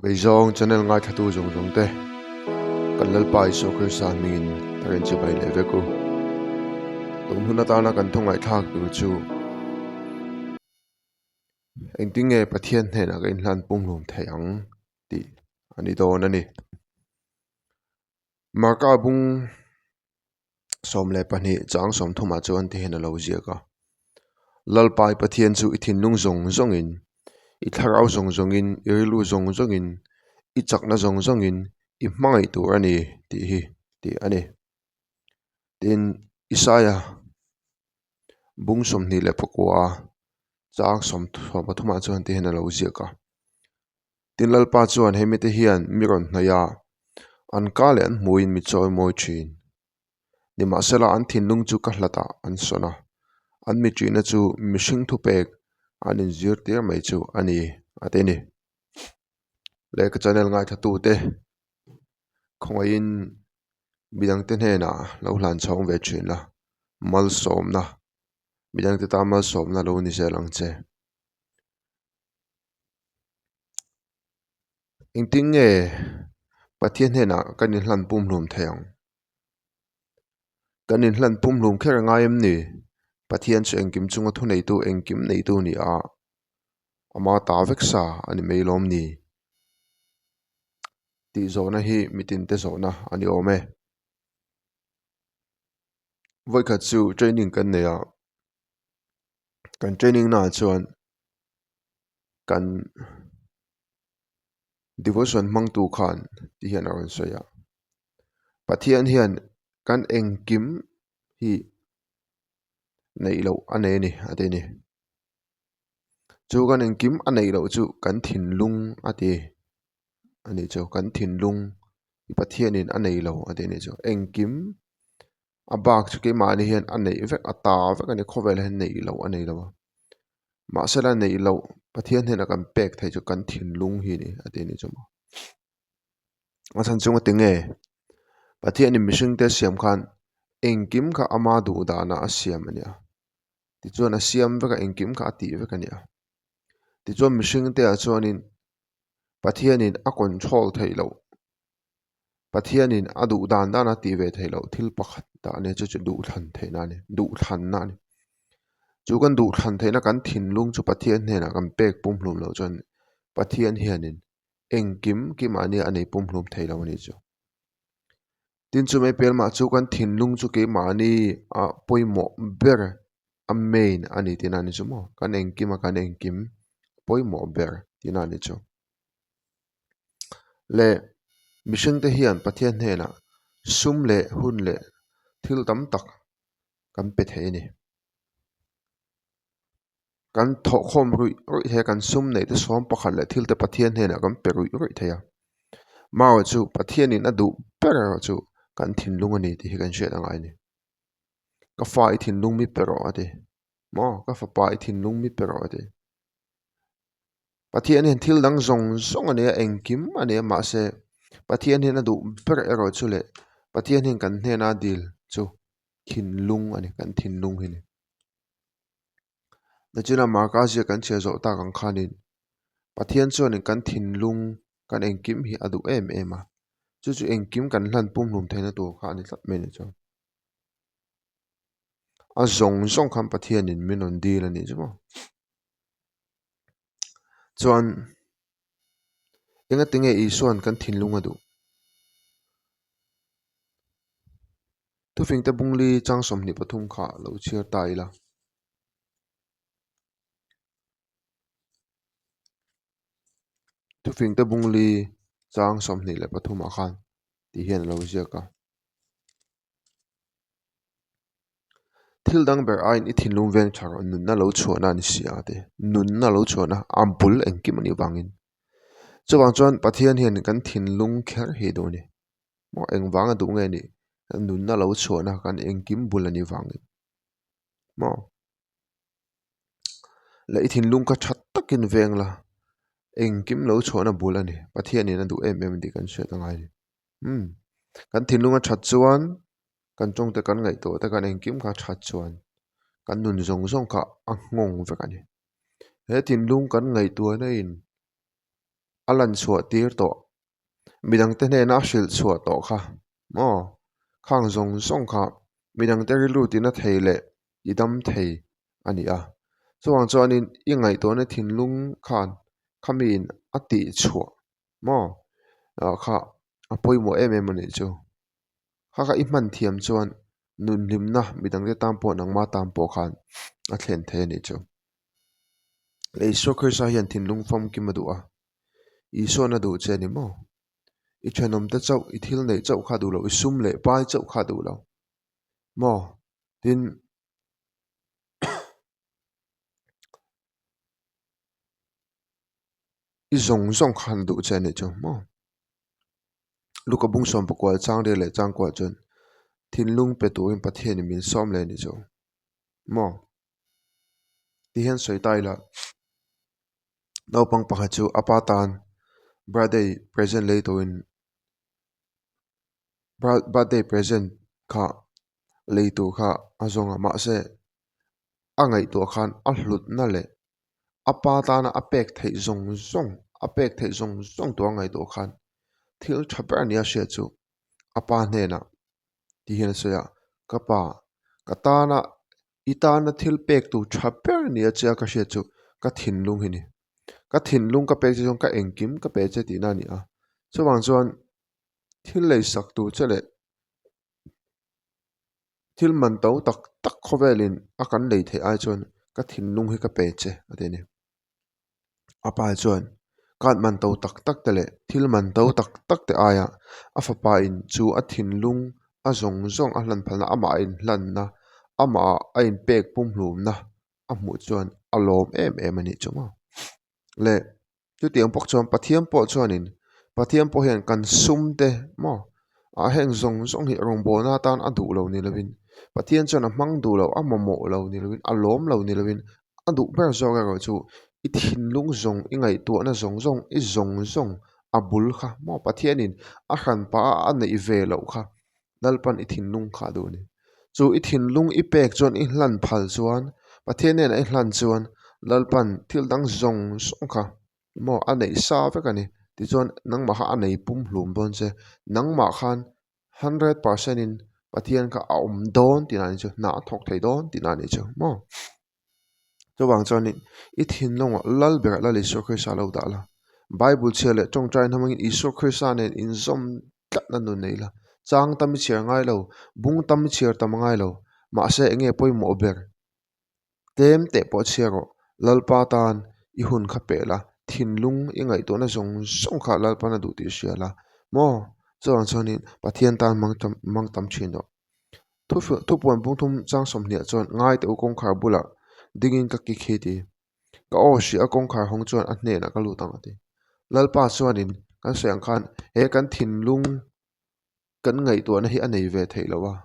Keizawng channel ngaithlatu zawng zawng te kan Lalpa Isua Krista hmingin ka rawn chibai leh vek u. Tun hun atana kan thawngaihthlak tur chu engtin nge Pathian hnenah ka inhlan pumhlum theih ang tih a ni dawn a ni. Marka bung 12 chang 30 ah chuan ti hian a lo ziak a, Lalpa i Pathian chu i thinlung zawng zawngin, i thlarau zawng zawngin, i rilru zawng zawngin, i chakna zawng zawngin i hmangaih tur a ni tih hi tih a ni. Tin, Isaia bung 24 chang 13 ah chuan ti hian a lo ziak a. Tin Lalpa chuan he mite hian mi rawn hnaih a, an ka leh an hmuiin mi chawi mawi thin. Nimahsela an thinlung chu ka hlatah an sawn a, an mi ṭihna chu mihring thupek an inzirtir mai chu a ni, a ti a ni. Lehkha channel ngaithlatute khawngaihin midangte hnenah lo hlan chhawng ve thin la, malsawmna, midangte tan malsawmna lo ni zel ang che. Engtin nge Pathian hnenah kan inhlan pumhlum thei ang? Kan inhlan pumhlum kher a ngai em ni? Pathian chu engkim chunga thuneitu engkim neitu ni a, ama ta vek sa a ni mai lawm ni? Tih zawhna hi mitinte zawhna a ni awm e. Vawikhat chu training kan nei a, kan training naah chuan kan devotion hmangtu khan ti hian a rawn sawi a, Pathian hian kan engkim hi neih loh a nei a ni a ti a ni. Chu kan engkim a neih loh chu kan thinlung a ti a nih chu kan thinlung Pathianin a nei lo a ti a nih chu engkim. A bak chu keimahni hian a neih vek a ta vek a ni khawvelah hian neih loh a nei lo a mahsela neih loh Pathian hnenah kan pek theih chu kan thinlung hi a ni a ti a nih chu maw a chhan chu ngatinge Pathianin mihringte a siam khan engkim kha ama duh danah a siam a nia tichuan a siam vek a engkim kha a tih vek a nia tichuan mihringte ah chuanin Pathianin a control theih loh. Pathianin a duh dan dan a tih ve theih loh thil pakhat dah a nia chu chu duhthlan theihna a ni duhthlanna a ni. Chu kan duhthlan theihna kan thinlung chu Pathian hnenah kan pek pumhlum loh chuan Pathian hianin engkim keimahnia a nei pumhlum thei lo a nih chu. Tin chumai pelmah chu kan thinlung chu keimahni a pawimawh ber a main a ni tihna a ni chu maw kan engkim a kan engkim pawimawh ber tihna a ni chu. Leh mihringte hian Pathian hnenah sum leh hun leh thil tam tak kan pe thei a ni. Kan thawhkhawm ruih ruih thei a, kan sum neih te sawm pakhat leh thil te Pathian hnenah kan pe ruih ruih thei a. Marawh chu Pathianin a duh ber erawh chu kan thinlung a ni tih hi kan hriat a ngai a ni. Ka fa i thinlung mi pe rawh a ti. Maw ka fapa i thinlung mi pe rawh a ti. Pathian hian thil dang zawng zawng a nei a, engkim a nei a mahse Pathian hian a duh ber erawh chu leh Pathian hian kan hnena dil chu thinlung a ni, kan thinlung hi a ni. Nachina Marka ziak kan chhiar zawh tak ang khanin Pathian chuanin kan thinlung kan engkim hi a duh em em a, chu chu engkim kan hlan pumhlum theihna tur kha a ni tlat mai a ni chuan. A zawng zawng khan Pathianin min rawn dil a nih chu maw. Chuan engati nge Isua'n kan thinlung a duh? Thufingte bungli chang 23 kha lo chhiar ta ila. Thufingte bungli chang 23 ah khan tih hian a lo ziak a. Thil dang ber aiin i thinlung veng tha rawh nunna lo chhuahna a ni si a ti. Nunna lo chhuahna a bul engkim a nih vangin. Chuvang chuan Pathian hian kan thinlung kher hi a duh a ni. Maw engvang a duh nge nih nunna lo chhuahna kan engkim bul a nih vangin. Maw leh i thinlung kha tha takin veng la engkim lo chhuahna bul a ni. Pathianin a duh em em tih kan hriat a ngai a ni. Umm kan thinlung a that chuan kan tawng te kan ngaihtuah te kan engkim kha a that chuan kan nun zawng zawng kha a nghawng vek a ni. He thinlung kan ngaihtuahna in. a lan chhuah tir tawh, midangte hnena a hrilh chhuah tawh kha maw? Khang zawng zawng kha midangte rilru tina thei leh i dam thei a ni a. Chuvang chuanin i ngaihtuahna thinlung khan khamiin a tih chhuah maw kha a pawimawh em em a nih chu. Kha kha i hman thiam chuan nun hlimna midangte tan pawh nangma tan pawh khan a thlen thei a nih chu. Isua Krista hian thinlung famkim a duh a, Isua'n a duh che a ni maw? I thenawmte chauh, i thil neih chauh kha a duh lo, i sum leh pai chauh kha a duh lo maw? Tin, i zawng zawng khan a duh che a nih chu maw? Luka bung sawm pakual chang riat leh chang kuah chuan thinlung pe turin Pathianin min sawm leh a nih chu maw? Ti hian sawi ta ila naupang pakhat chu a pa tan birthday present lei turin birthday present kha lei tur kha a zawng a mahse a ngaihtuah khan a hlutna leh a pa tana a pek theih zawng zawng a pek theih zawng zawng tur a ngaihtuah khan thil tha ber a nia hriat chu a pa hnenah ti hian a sawi a ka pa ka tana i tana thil pek tur tha ber a nia che a ka hriat chu ka thinlung hi a ni ka thinlung ka pek che chuan ka engkim ka pe che tihna a ni a chuvang chuan thil lei sak tur che leh Thil man to tak tak khawvelin a kan lei theih ai chuan ka thinlung hi ka pe che a ti a ni. A pa chuan card man to tak tak te leh thil man to tak tak te aia a fapa in chu a thinlung a zawng zawng a hlan phalna amah a inhlanna amah a inpek pumhlumna a hmuh chuan a lawm em em a nih chu maw le. Chutiang bawk chuan Pathian pawh chuanin Pathian pawh hian kan sum te maw ah heng zawng zawng hi rawngbawlna atan a duh lo ni lovin Pathian chuan a hmang duh lo a mamawh lo ni lovin a lawm lo ni lovin a duh ber zawk erawh chu i thinlung zawng i ngaihtuahna zawng zawng i zawng zawng a bul kha maw Pathianin a hran pah a a neih ve loh kha Lalpan i thinlung kha a duh a ni. Chu i thinlung i pek chuan i hlan phal chuan Pathian hnenah i hlan chuan Lalpan thil dang zawng zawng kha maw a neih sa vek a ni. Tichuan nangmah kha a nei pumhlum dawn che. Nangmah khan 100% in Pathian kha a awm dawn tihna a ni chu. Hna a thawk thei dawn tihna a ni chu maw. Chuvang chuanin i thinlungah lal berah Lal Isua Krista lo dah la. Bible chhiar leh tawngtai hmangin Isua Krista nen inzawm tlatna nun nei la. Chang tam i chhiar ngai lo, bung tam i chhiar tam ngai lo. Mahse eng nge pawimawh ber? Tlem teh pawh chhiar rawh. Lalpa tan i hun kha peh la, thinlung i ngaihtuahna zawng zawng kha Lalpa'n a duh tih hria la. Maw? Chuvang chuanin Pathian tan hmang tam thin rawh. Thupuan bungthum chang sawmhniah chuan ngai teh u kawngkhar bulah dingin ka kik hi ti. Ka aw hria a kawngkhar hawng chuan a hnenah ka lut ang a ti. Lalpa chuanin kan sawi ang khan he kan thinlung kan ngaihtuahna hi a nei ve theih lo a.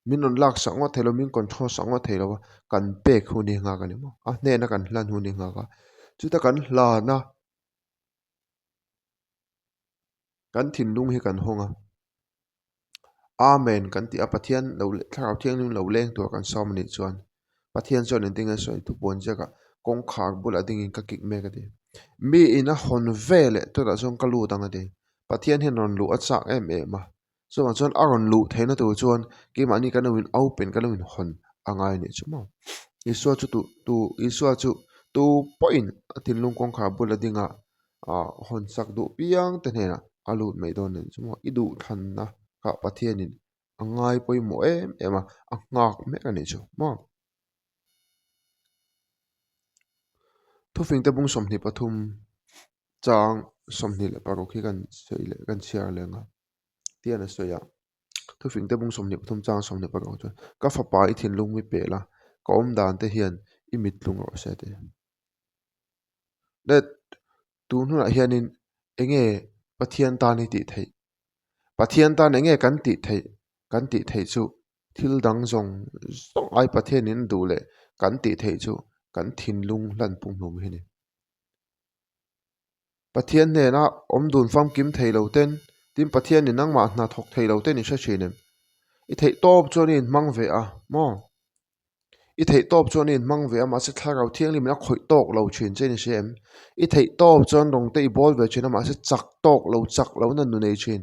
Min rawn lak sak ngawt thei lo, min control sak ngawt thei lo a, kan pek hun hi nghak a ni maw? A hnena kan hlan hun hi nghak a. Chuta kan hlan a. Kan thinlung hi kan hawng a. Amen kan tih a Pathian lo thlarau thianghlim lo leng tur kan sawm anih chuan Pathian chuan engtin nge sawi thupuan ziakah kawngkhar bulah dingin ka kik mek a ti. Mi in a hawn ve leh chutah chuan ka lut ang a ti. Pathian hian rawn luh a chak em em a. Chuvang chuan a rawn luh theihna tur chuan keimahni kan lo in open kan lo in hawn a ngai anih chu maw. Isua chu tu tu Isua chu tu pawhin a thinlung kawngkhar bula dinga ah hawn sak duh piang te hnenah a lut mai dawn anih chu maw. I duh thlanna kha Pathianin a ngai pawimawh em em a, a nghak mek anih chu maw. Thufingte bung 23 chang 26 hi kan sawi leh kan chhiar leng a tian a sawi a thufingte bung 23 chang 26 chuan ka fapa i thinlung mi peh la ka awm dan te hian i mit tlung rawh se a ti. Let tun hunah hianin enge Pathian tan hi tih theih Pathian tan enge kan tih theih kan tih theih chu thil dang zawng zawng ai Pathianin a duh leh kan tih theih chu kan thinlung hlan pumhlum hi a ni. Pathian hnena awm dun famkim thei lo ten tin Pathianin nangmah hna thawk thei lo ten i hre thin em? I theih tawp chuan i inhmang ve a maw? I theih tawp chuan i inhmang ve a, mahse thlarau thianghlimin a khawih tawk lo thin che ni hria em? I theih tawp chuan rawng te i bawl ve thin a, mahse chak tawk lo, chak lohna nu nei thin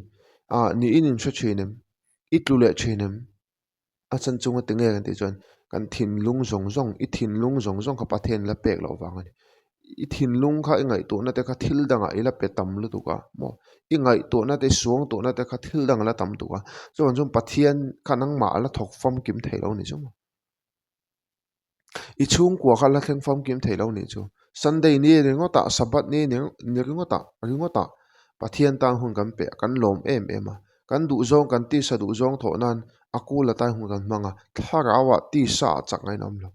ah niin in hre thin em? I tlu leh thin em? A chan chunga ti nge kan tih chuan kan thinlung zawng zawng, i thinlung zawng zawng kha Pathian la pek loh vang a ni. I thinlung kha i ngaihtuahna te kha thil dangah i la pe tam lutuk a maw? I ngaihtuahna te i suangtuahna te kha thil dangah la tam tuk a, chuvang chuan Pathian kha nangmah a la thawk famkim thei lo a nih chu maw? I chhungkua kha la thleng famkim thei lo a nih chu. Sunday ni ringawtah Sabbath ni ni ringawtah ringawtah Pathian tan hun kan pe a, kan lawm em em a. Kan duhzawng kan tisa duhzawng thawh nan a kul atan hun kan hmang a, thlarauah tisa ah chak ngain a awm lo.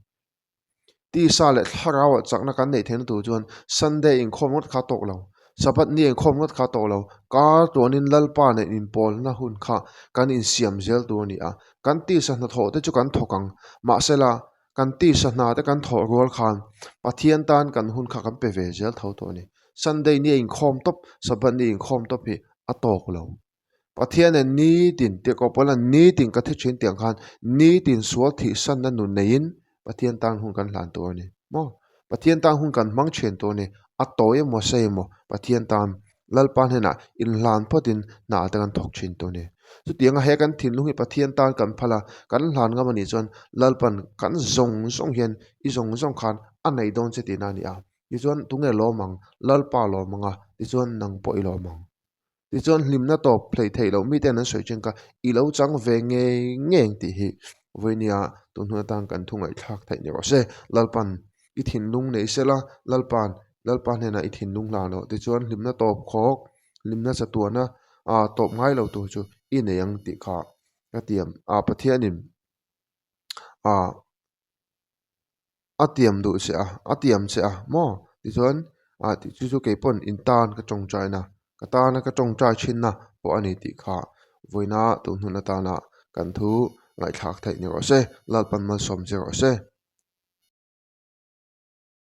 Tisa leh thlarauah chakna kan neih theihna tur chuan Sunday inkhawm ngawt kha tawk lo, Sabbath ni inkhawm ngawt kha tawk lo, kar tuanin Lalpa nen inpawlna hun kha kan insiam zel tur a ni a. Kan tisa hnathawh te chu kan thawk ang, mahsela kan tisa hna te kan thawh rual khan Pathian tan kan hun kha kan pe ve zel tho tawh a ni. Sunday ni a inkhawm tawp, Sabbath ni inkhawm tawp hi a tawk lo. Pathianin nitin tirhkoh pawla nitin ka thi thin tiang khan nitin sual thihsanna nun neiin Pathian tan hun kan hlan tur a ni maw? Pathian tan hun kan hmang thin tur a ni. A tawi emaw sei emaw Pathian tan Lalpa hnenah inhlan phawtin hna te kan thawk thin tur a ni. Chutianga he kan thinlung hi Pathian tan kan phal a, kan hlan ngam a nih chuan Lalpan kan zawng zawng hian i zawng zawng khan a nei dawn che tihna a ni a. Tichuan tunge lawm ang? Lalpa lawm ang a, tichuan nang pawh i lawm ang. Tichuan hlimna tawp hleih theih loh miten an sawi thin kha i lo chang ve ngei ngei ang tih hi vawinia tun hun atan kan thu ngaihthlak theih ni rawh se. Lalpan i thinlung nei sela, Lalpa'n Lalpa hnenah i thinlung hlan rawh. Tichuan hlimna tawp khawk, hlimna chatuana ah tawp ngai lo tur chu i nei ang tih kha ka tiam a Pathianin ah A tiam duh che a, a tiam che a maw? Tichuan ah tih chu chu kei pawn in tan ka tawngtaina, ka tana ka tawngtai thinna pawh a ni tih kha vawiina tun hun atana kan thu ngaihthlak theih ni rawh se, Lalpan malsawm che rawh se.